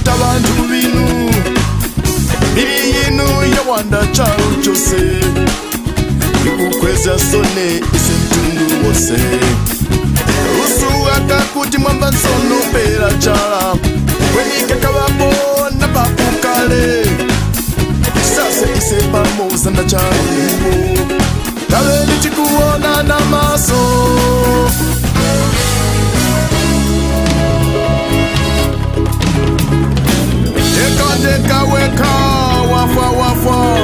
Mwachita bantu binu Bili yinu yawanda chalo chose Ikukweza sone ise mtundu wose Usuwaka kuti mwamba nsono pera chala Kwenika kabapo na papukale Sase ise pamoza na chalo Tawe nichikuona na maso Teka teka weka wafa wafa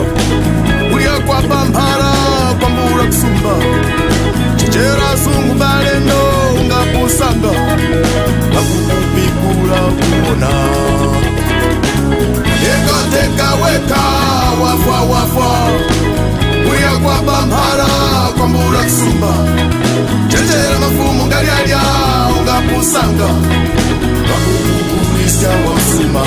Ulia kwa pampara kwa mura kusumba Chichera sungu balendo ungapusanga Bakukupikula kuona Teka teka weka wafa wafa Ulia kwa pampara kwa mura kusumba Chichera mafumu ngalialia ungapusanga Bakukukulisa wasuma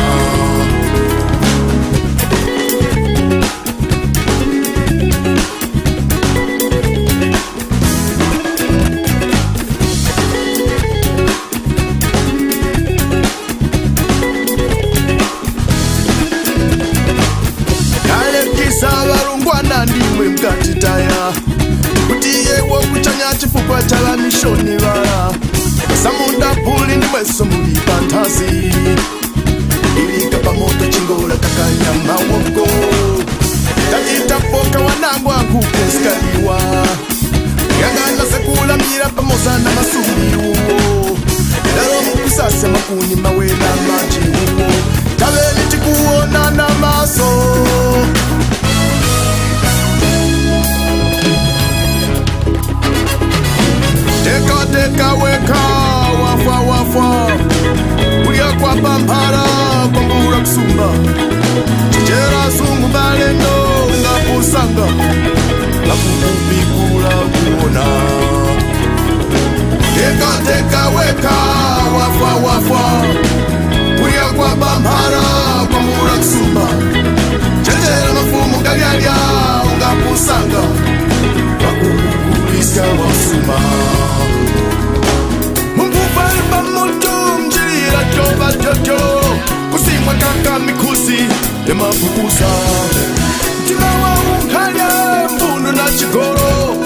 Ndimwe mkatitaya kuti yewo kuchanya chifukwa chala mishoni vara samunda puli ndimweso muli pantasi ilika pamoto chingola kakanya mawoko tatitapoka wanangu ankukeskaliwa yangana sekulamira pamoza na masumi uwo lero mukusasa makuni mawe na maji uwo taveni tikuona na maso Teka teka weka wafa wafa Ulia kwa pampara kwa mbura kusumba Chichera sungu balendo ungapusanga Bakukupikula kuona Teka teka weka wafa wafa Ulia kwa pampara kwa mbura kusumba Chichera mafumu ngalialia ungapusanga Bakukukulisa wasuma Kusimwa kaka mikusi emafukusa Timawa unkalya mpundu na chigoro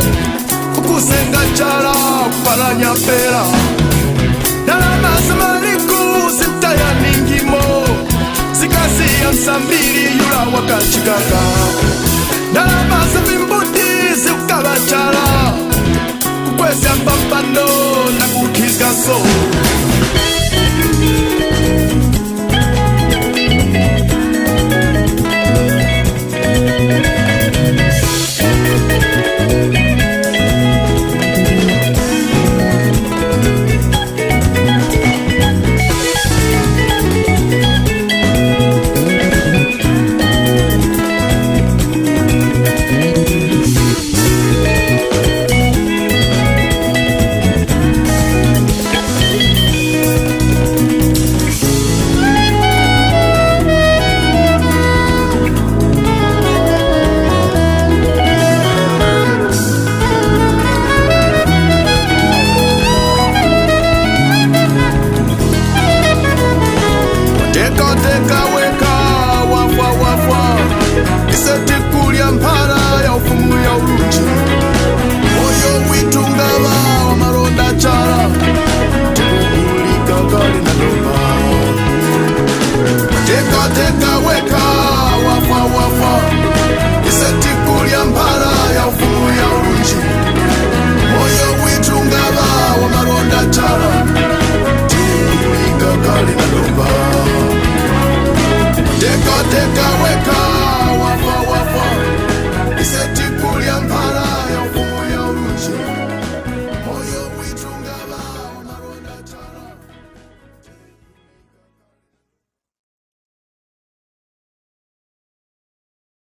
Ukusenga chala kupalanya pera Dalama samariku sintaya ningimo Sikasi ya msambili yula wakachikaka Dalama samimbuti sikukaba chala Kukwesya mpapando na kukiska so.